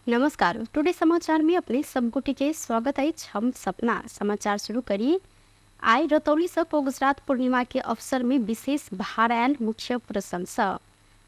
नमस्कार, टुडे समाचार में अपने सब गोटे के स्वागत अछि। हम सपना समाचार शुरू करी। आइ रतौली से कोगजरात पूर्णिमा के अवसर में विशेष भार आयल मुख्य प्रशंसा।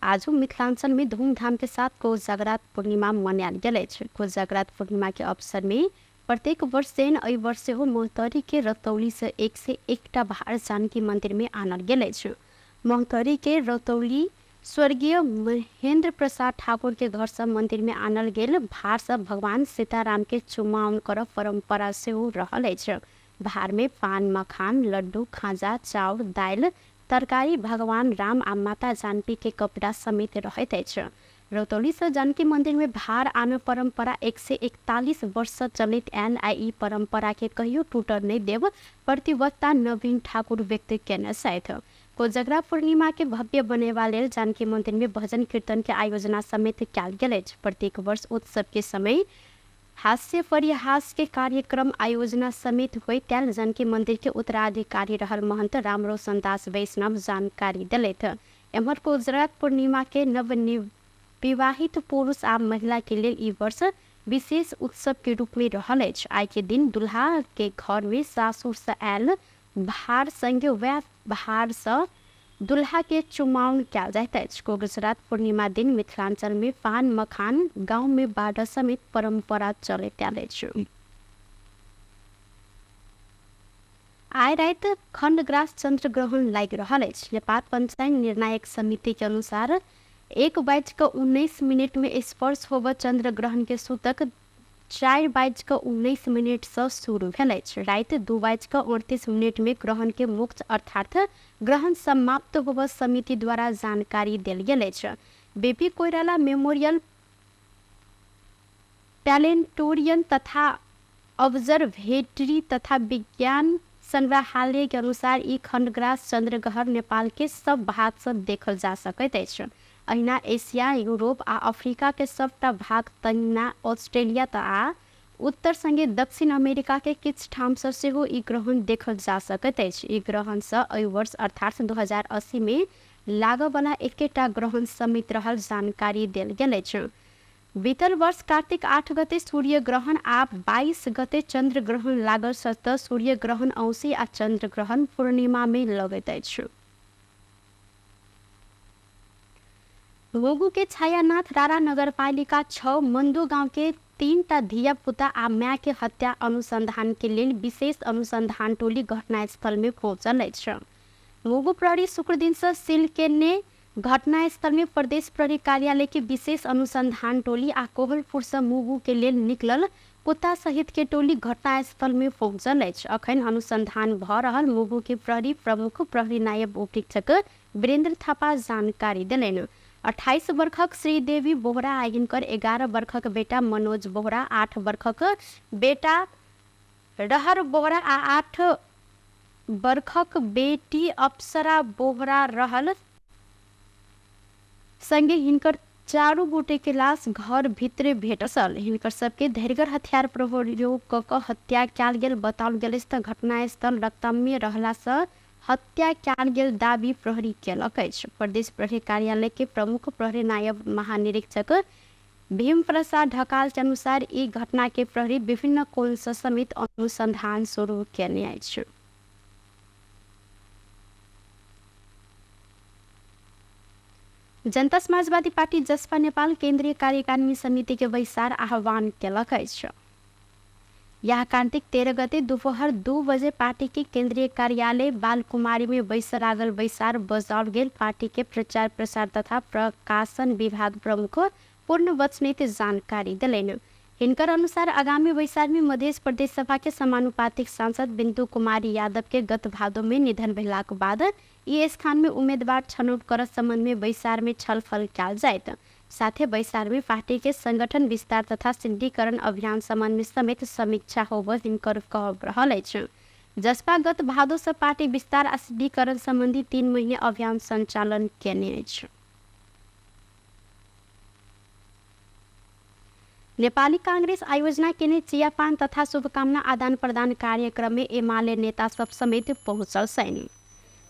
आजू मिथिलांचल में धूमधाम के साथ कोजागरात पूर्णिमा मनायल गेल अछि। कोजागरात पूर्णिमा के अवसर में प्रत्येक वर्ष जेन एहि वर्ष सेहो महोत्तरी के रतौली से एक से एकटा भार जानकी मंदिर में आनल गेल अछि। महोत्तरी के रतौली स्वर्गीय महेंद्र प्रसाद ठाकुर के घर से मंदिर में आनल गेल भार से भगवान सीताराम के चुमाओन करब परंपरा सेहो रहल अछि। भार में पान, मखान, लड्डू, खाजा, चाउर, दालि, तरकारी, भगवान राम आ माता जानकी के कपड़ा समेत रहैत अछि। रतौली से जानकी मंदिर में भार आनब परंपरा 141 वर्ष से चलैत आयल आ ई परंपरा के कहियो टूटल नहि देब प्रतिबद्धता नवीन ठाकुर व्यक्त केने छथि। कोजगरा पूर्णिमा के भव्य बनेबा लेल जानकी मंदिर में भजन कीर्तन के आयोजना समेत कयल गेल अछि। प्रत्येक वर्ष उत्सव के समय हास्य परिहास के कार्यक्रम आयोजना समेत होइत आयल जानकी मंदिर के उत्तराधिकारी रहल महंत रामरोशन दास वैष्णव जानकारी देलथि। एम्हर कोजगरा पूर्णिमा के नवविवाहित पुरुष आ महिला के लेल ई वर्ष विशेष उत्सव के रूप में रहल अछि। आइ के दिन दुल्हा के घर में सासुर से आयल भार संगे वएह भार सँ दुल्हा के चुमाओन कयल जाइत अछि। कोगजरात पूर्णिमा दिन मिथिलांचल में पान मखान गांव में बाँटऽ समेत परंपरा चलैत आयल अछि। आइ राति खण्डग्रास चंद्रग्रहण लागि रहल अछि। नेपाल पंचायत निर्णायक समिति के अनुसार 1:19 में स्पर्श होबऽ चंद्रग्रहण के सूतक 4:19 शुरू भेल अछि। राति 2:38 में ग्रहण के मोक्ष अर्थात ग्रहण समाप्त होबऽ समिति द्वारा जानकारी देल गेल अछि। बीपी कोइराला मेमोरियल प्लानेटोरियम तथा ऑब्जर्वेटरी तथा विज्ञान संग्रहालय के अनुसार ई खंडग्रास चंद्रग्रहण नेपाल के सब भाग सँ देखल जा सकैत अछि। अहिना एशिया, यूरोप आ अफ्रीका के सबटा भाग तहिना ऑस्ट्रेलिया आ उत्तर संगे दक्षिण अमेरिका के किछ ठाम सँ सेहो ई ग्रहण देखल जा सकैत अछि। ई ग्रहण सँ एहि वर्ष अर्थात 2080 में लागऽ बला एकेटा ग्रहण समेत रहल जानकारी देल गेल अछि। बीतल वर्ष कार्तिक 8 गते सूर्य ग्रहण आ 22 गते चंद्र ग्रहण लागल त सूर्य ग्रहण औंसी आ चंद्र ग्रहण पूर्णिमा में लगैत अछि। मुगु के छायानाथ रारा नगरपालिका 6 मंदू गांव के 3टा धिया पुता आ माय के हत्या अनुसंधान के लेल विशेष अनुसंधान टोली घटनास्थल में पहुंचल अछि। मुगु प्रहरी शुक्रदिन से सील केने घटनास्थल में प्रदेश प्रहरी कार्यालय के विशेष अनुसंधान टोली आ कोहलपुर से मुगु के लेल निकलल कुत्ता सहित के टोली घटनास्थल में पहुंचल अछि। अखन अनुसंधान भ रहल मुगु के प्रहरी प्रमुख प्रहरी नायब उपरीक्षक वीरेंद्र थापा जानकारी देलनि। 28 बरखक श्रीदेवी बोहरा आ हिनकर 11 बरखक बेटा मनोज बोहरा, 8 बरखक बेटा रहर बोहरा आ 8 बरखक बेटी अप्सरा बोहरा रहल संगे हिनकर चारू गोटे के लाश घर भितरे भेटल। हिनकर सबके धरिगर हथियार प्रयोग क क हत्या कयल गेल बताओल गेल अछि त घटनास्थल रक्तम्य रहला सँ हत्या कयल गेल दावी प्रहरी केलक अछि। प्रदेश प्रहरी कार्यालय के प्रमुख प्रहरी नायब महानिरीक्षक भीम प्रसाद ढकाल के अनुसार ई घटना के प्रहरी विभिन्न कोण सँ समेत अनुसंधान शुरू केने अछि। जनता समाजवादी पार्टी जसपा नेपाल केन्द्रीय कार्यकारिणी समिति के बैसार आह्वान केलक अछि। यह कार्तिक 13 गते दोपहर 2 बजे पार्टी के केंद्रीय कार्यालय बालकुमारी में बैसर लागल बैसार बजाओल गेल पार्टी के प्रचार प्रसार तथा प्रकाशन विभाग प्रमुख पूर्ण बस्नेत जानकारी देलनि। हिनकर अनुसार आगामी बैसार में मध्य प्रदेश सभा के समानुपातिक सांसद बिंदु कुमारी यादव के गत भादो में निधन भेलाक बाद ई स्थान में उम्मीदवार छनौट करत संबंध में बैसार में छलफल कयल जायत। साथे बैसार में पार्टी के संगठन विस्तार तथा सिद्धीकरण अभियान संबंध में समेत समीक्षा होबय हिनकर कहब रहल अछि। जसपा गत भादो सँ पार्टी विस्तार आ सिद्धीकरण संबंधी 3 महीने अभियान संचालन केने अछि। नेपाली कांग्रेस आयोजना केने चियापान तथा शुभकामना आदान प्रदान कार्यक्रम में एमाले नेता सब समेत पहुंचल सैनी।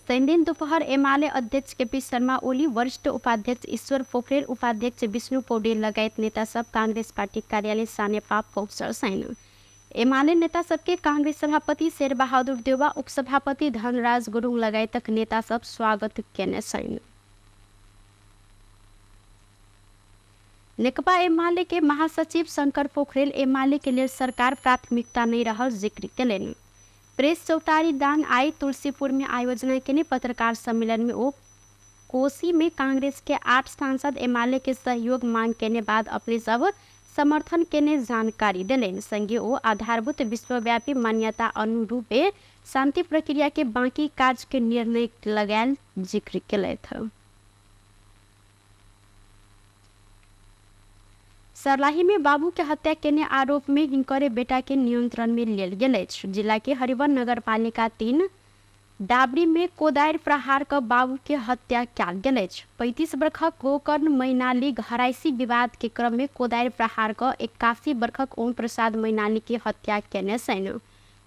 शनिदिन दोपहर एमाले अध्यक्ष केपी शर्मा ओली, वरिष्ठ उपाध्यक्ष ईश्वर पोखरेल, उपाध्यक्ष विष्णु पौडेल लगायत नेता सब कांग्रेस पार्टी कार्यालय सानेपा पहुँचल छन्। एमाले नेता सबके कांग्रेस सभापति शेरबहादुर देउवा, उपसभापति धनराज गुरुङ लगायतक नेता सब स्वागत केने छन्। नेकपा एमाले के महासचिव शंकर पोखरेल एमाले के लेल सरकार प्राथमिकता नहीं रहल जिक्र केलनि। प्रेस चौतारी दाङ आई तुलसीपुर में आयोजना केने पत्रकार सम्मेलन में ओ कोसी में कांग्रेस के 8 सांसद एमाले के सहयोग मांग केने बाद अपने सब समर्थन केने जानकारी देलनि। संगे ओ आधारभूत विश्वव्यापी मान्यता अनुरूपे शांति प्रक्रिया के बाकी कार्य के निर्णय लगायल जिक्र केलथि। सर्लाही में बाबू के हत्या केने आरोप में हिनकरे बेटा के नियंत्रण में लेल गेल अछि। जिला के हरिवन नगरपालिका 3 डाबरी में कोदारि प्रहार क बाबू के हत्या कयल गेल अछि। 35 वर्षक गोकर्ण मैनाली घरायसी विवाद के क्रम में कोदारि प्रहार क 81 वर्षक ओम प्रसाद मैनाली के हत्या केने छनि।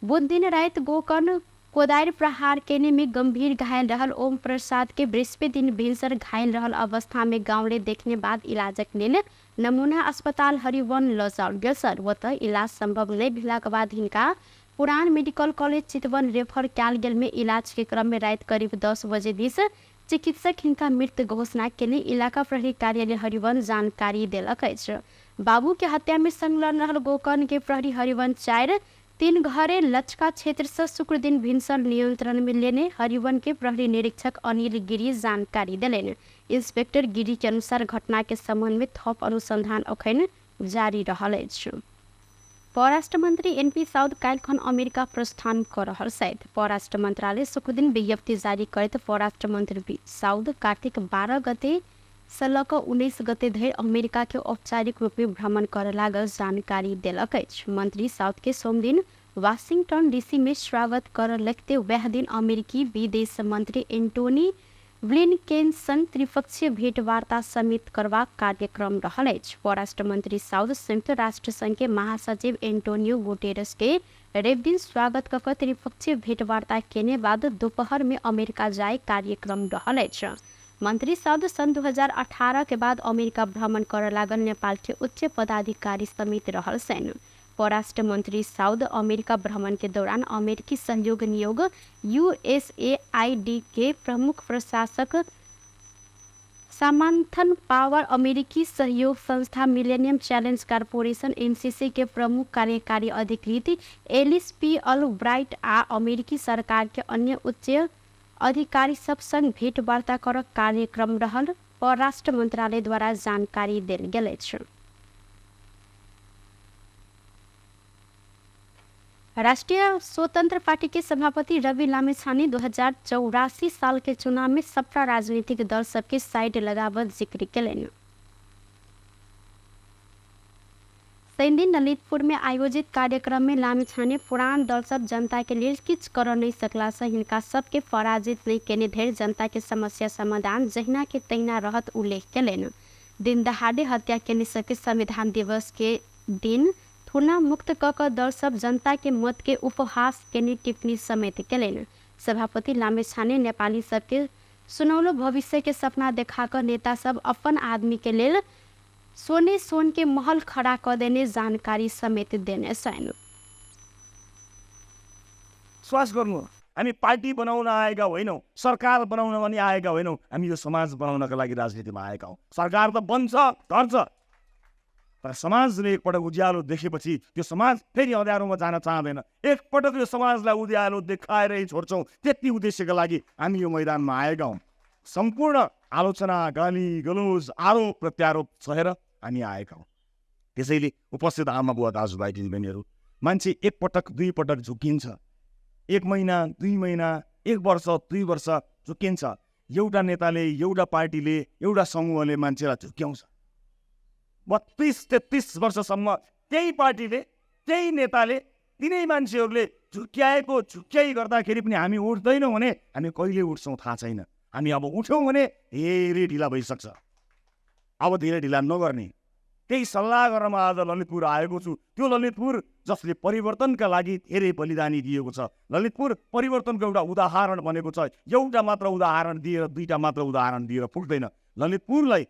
बुध दिन राति गोकर्ण कोदारि प्रहार केने में गंभीर घायल रहल ओम प्रसाद के बृहस्पति दिन भिनसर घायल रहल अवस्था में गांवले देखने बाद इलाजक लेल नमूना अस्पताल हरिवन ल जाओल गेल सर। ओतऽ इलाज संभव नहीं भेलाक बाद हिनका पुरान मेडिकल कॉलेज चितवन रेफर कयल गेल में इलाज के क्रम में राति करीब 10 बजे दिस चिकित्सक हिनका मृत घोषणा केने इलाका प्रहरी कार्यालय हरिवन जानकारी देलक अछि। बाबू के हत्या में संलग्न रहल गोकर्ण के प्रहरी हरिवन 4 3 घरे लचका क्षेत्र से शुक्र दिन भिनसर नियंत्रण में लेने हरिवन के प्रहरी निरीक्षक अनिल गिरी जानकारी देलनि। इंस्पेक्टर गिरी के अनुसार घटना के संबंध में थप अनुसंधान अखन जारी रहल अछि। परराष्ट्र मंत्री एनपी साउद काल्हिखन अमेरिका प्रस्थान क रहल छथि। परराष्ट्र मंत्रालय शुक्रदिन विज्ञप्ति जारी करैत परराष्ट्र मंत्री साउद कार्तिक 12 गते से लऽ कऽ 19 गते धरि अमेरिका के औपचारिक रूप में भ्रमण करऽ लागल जानकारी देलक अछि। मंत्री साउद के सोमदिन वाशिंगटन डीसी में स्वागत करऽ लगते वएह दिन अमेरिकी विदेश मंत्री एंटोनी ब्लिंकेन संग त्रिपक्षीय भेंटवार्ता समेत करबाक कार्यक्रम रहल अछि। परराष्ट्र मंत्री साउद संयुक्त राष्ट्र संघ के महासचिव एंटोनियो गुटेरस के रविदिन स्वागत कऽ कऽ त्रिपक्षीय भेंटवार्ता केने बाद दोपहर में अमेरिका जाय कार्यक्रम रहल अछि। मंत्री साउद सन् 2018 के बाद अमेरिका भ्रमण करऽ लागल नेपाल के उच्च पदाधिकारी समेत रहल छनि। परराष्ट्र मंत्री साउद अमेरिका भ्रमण के दौरान अमेरिकी सहयोग नियोग यूएसएआईडी के प्रमुख प्रशासक सामांथन पावर, अमेरिकी सहयोग संस्था मिलेनियम चैलेंज कॉरपोरेशन एमसीसी के प्रमुख कार्यकारी अधिकृत एलिस पी अलब्राइट आ अमेरिकी सरकार के अन्य उच्च अधिकारी सब संग भेंटवार्ता कर कार्यक्रम रहल परराष्ट्र मंत्रालय द्वारा जानकारी देल गेल अछि। राष्ट्रीय स्वतंत्र पार्टी के सभापति रवि लामिछाने 2084 साल के चुनाव में सबटा राजनीतिक दल सबके साइड लगावत जिक्र केलनि। शनिदिन ललितपुर में आयोजित कार्यक्रम में लामिछाने पुरान दल सब जनता के लेल किछु कर नहीं सकला से हिनका सबके पराजित नहीं केने धरि जनता के समस्या समाधान जहिना के तहिना रहत उल्लेख केलनि। दिन दहाड़े हत्या केने सबके संविधान दिवस के दिन थुना मुक्त क कऽ दल सब जनता के मत के उपहास केने टिप्पणी समेत केलनि। सभापति लामिछाने नेपाली सबके सुनौलो भविष्य के सपना देखा कऽ नेता सब अपन आदमी के लेल सोने सोन के महल खड़ा क देने जानकारी समेत देने छनि। विश्वास गर्नु, हामी पार्टी बनाउन आएका होइनौँ, सरकार बनाउन पनि आएका होइनौँ, हामी यो समाज बनाउनका लागि राजनीतिमा आएका हौँ। सरकार त बन्छ, ढल्छ, तर समाजले एकपटक उज्यालो देखेपछि त्यो समाज फेरि अँध्यारोमा जान चाहँदैन। एकपटक यो समाजलाई उज्यालो देखाएरै छोड्छौँ, त्यति उद्देश्यका लागि हामी यो मैदानमा आएका हौँ। सम्पूर्ण आलोचना, गाली गलोज, आरोप प्रत्यारोप सहेर हामी आएका हौँ। त्यसैले उपस्थित आमा बुवा, दाजुभाइ, दिदीबहिनीहरू, मान्छे एकपटक दुई पटक झुकिन्छ, 1 महिना 2 महिना, 1 वर्ष 2 वर्ष झुकिन्छ। एउटा नेताले, एउटा पार्टीले, एउटा समूहले मान्छेलाई झुक्याउँछ। 32-33 वर्षसम्म त्यही पार्टीले, त्यही नेताले, तिनै मान्छेहरूले झुक्याएको झुक्याइ गर्दाखेरि पनि हामी उठ्दैनौँ भने हामी कहिले उठ्छौँ थाहा छैन। हामी अब उठ्यौँ भने धेरै ढिला भइसक्छ। अब धेरै ढिला नगर्ने, त्यही सल्लाह गर्न म आज ललितपुर आएको छु। त्यो ललितपुर जसले परिवर्तनका लागि धेरै बलिदानी दिएको छ, ललितपुर परिवर्तनको एउटा उदाहरण बनेको छ। एउटा मात्र उदाहरण दिएर, दुईटा मात्र उदाहरण दिएर पुग्दैन। ललितपुरलाई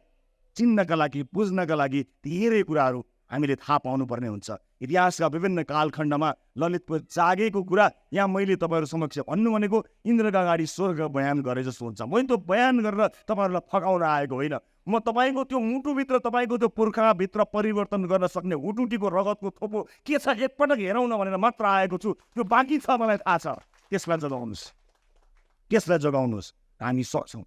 चिन्नका लागि, बुझ्नका लागि धेरै कुराहरू हामीले थाहा पाउनुपर्ने हुन्छ। इतिहासका विभिन्न कालखण्डमा ललितपुर जागेको कुरा यहाँ मैले तपाईँहरू समक्ष भन्नु भनेको इन्द्रका अगाडि स्वर्ग बयान गरे जस्तो हुन्छ। मैले त्यो बयान गरेर तपाईँहरूलाई फकाउन आएको होइन। म तपाईँको त्यो मुटुभित्र, तपाईँको त्यो पुर्खाभित्र परिवर्तन गर्न सक्ने हुटुटीको रगतको थोपो के छ एकपटक हेरौँ न भनेर मात्र आएको छु। त्यो बाँकी छ, मलाई थाहा छ। त्यसलाई जगाउनुहोस्, त्यसलाई जगाउनुहोस्। हामी सक्छौँ।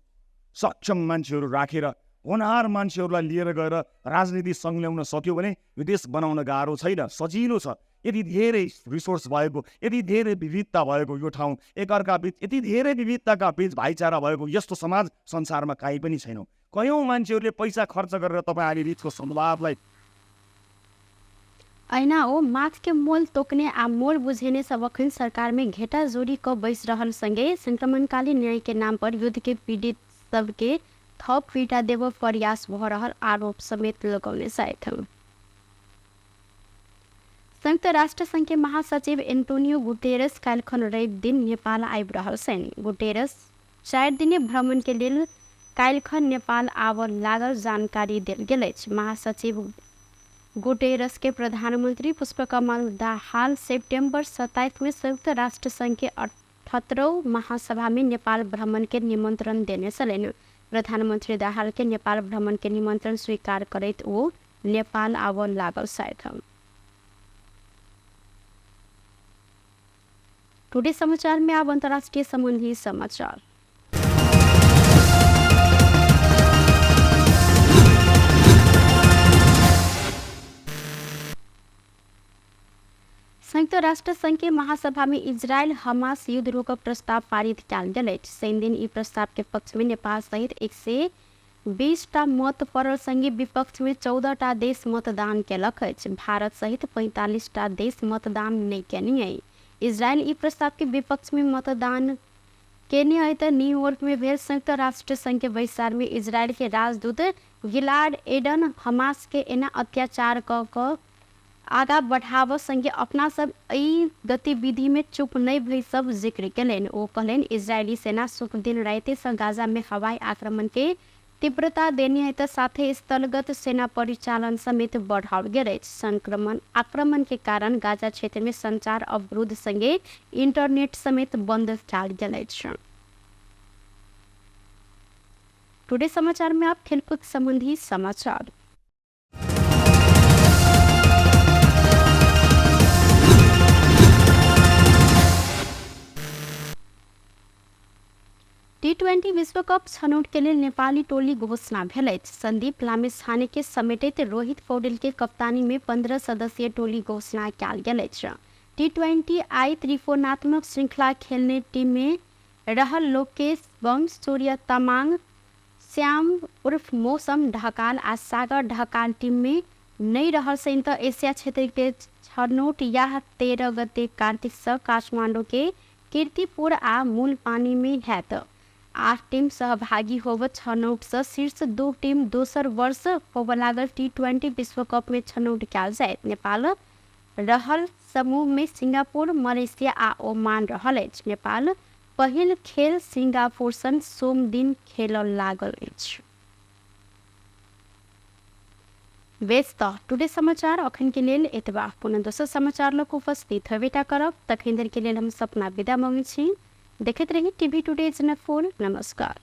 सक्षम मान्छेहरू राखेर, होनहार मान्छेहरूलाई लिएर गएर राजनीति सङ्ल्याउन सक्यो भने यो देश बनाउन गाह्रो छैन, सजिलो छ। यति धेरै रिसोर्स भएको, यति धेरै विविधता भएको यो ठाउँ, एकअर्का बिच यति धेरै विविधताका बिच भाइचारा भएको यस्तो समाज संसारमा काहीँ पनि छैन। कयौँ मान्छेहरूले पैसा खर्च गरेर तपाईँ हामी बिचको सद्भावलाई ऐना ओ माथ के मोल तोकने आ मोल बुझेने सब अखन सरकार में घेटा जोड़ी क बैस रहल संगे संक्रमणकालीन न्याय के नाम पर युद्ध के पीड़ित सबके थप पीड़ा देव प्रयास भ रहल आरोप समेत लगौने छथि। संयुक्त राष्ट्र संघ के महासचिव एंटोनियो गुटेरस काल्हिखन रवि दिन नेपाल आबि रहल छनि। गुटेरस 4 दिने भ्रमण के लेल काल्हिखन नेपाल आबऽ लागल जानकारी देल गेल अछि। महासचिव गुटेरस के प्रधानमंत्री पुष्पकमल दाहाल सेप्टेम्बर 27 में संयुक्त राष्ट्र संघ के 78 महासभा में नेपाल भ्रमण के निमंत्रण देने छलनि। प्रधानमंत्री दाहाल के नेपाल भ्रमण के निमंत्रण स्वीकार करैत ओ नेपाल आबऽ लागल छथि। टुडे समाचार में अब अंतर्राष्ट्रीय संबंधी समाचार। संयुक्त राष्ट्र संघ के महासभा में इजरायल हमास युद्ध रोकक प्रस्ताव पारित कयल गेल अछि। शनि दिन ई प्रस्ताव के पक्ष में नेपाल सहित 120 टा मत पड़ल संगे विपक्ष में 14 टा देश मतदान केलक अछि। भारत सहित 45 टा देश मतदान नहि केने अछि। इजरायल ई प्रस्ताव के विपक्ष में मतदान केने अछि तऽ न्यूयॉर्क में भेल संयुक्त राष्ट्र संघ के बैसार में इजरायल के राजदूत गिलाड एडन हमास के एना अत्याचार कऽ कऽ आगा बढ़ाबऽ संगे अपना सब एहि गतिविधि में चुप नहि भइ सब जिक्र केलनि। ओ कहलनि इजरायली सेना शुक्र दिन राति सँ गाजा में हवाई आक्रमण के तीव्रता देने है तऽ साथे स्थलगत सेना परिचालन समेत बढ़ाओल गेल अछि। संक्रमण आक्रमण के कारण गाजा क्षेत्र में संचार अवरुद्ध संगे इंटरनेट समेत बंद कयल गेल अछि। टुडे समाचार में आप खेलकूद संबंधी समाचार। टी20 विश्व कप छनौट के लेल नेपाली टोली घोषणा भेल अछि। संदीप लामिछाने के समेटैत रोहित पौडेल के कप्तानी में 15 सदस्यीय टोली घोषणा कयल गेल अछि। टी20 आई त्रिकोणात्मक श्रृंखला खेलने टीम में रहल लोकेश वंश, सूर्य तमांग, श्याम उर्फ मौसम ढकाल आ सागर ढकाल टीम में नहि रहल छनि तऽ एशिया क्षेत्र के छनौट याह 13 गते कार्तिक सँ काठमाडौँ के कीर्तिपुर आ मूलपानी में हैत। 8 टीम सहभागी होब छनौट सँ शीर्ष 2 टीम दोसर वर्ष होब लागल टी20 विश्व कप में छनौट कयल जायत। नेपाल रहल समूह में सिंगापुर, मलेशिया आ ओमान रहल अछि। नेपाल पहिल खेल सिंगापुर संग सोम दिन खेलऽ लागल अछि। बेस तऽ टुडे समाचार अखन के लेल एतबा। पुनः दोसर समाचार लऽ कऽ उपस्थित होबेटा करब। तखन धरि के लेल हम सपना विदा मांगै छी। देखैत रही टीवी टुडे जनकपुर। नमस्कार।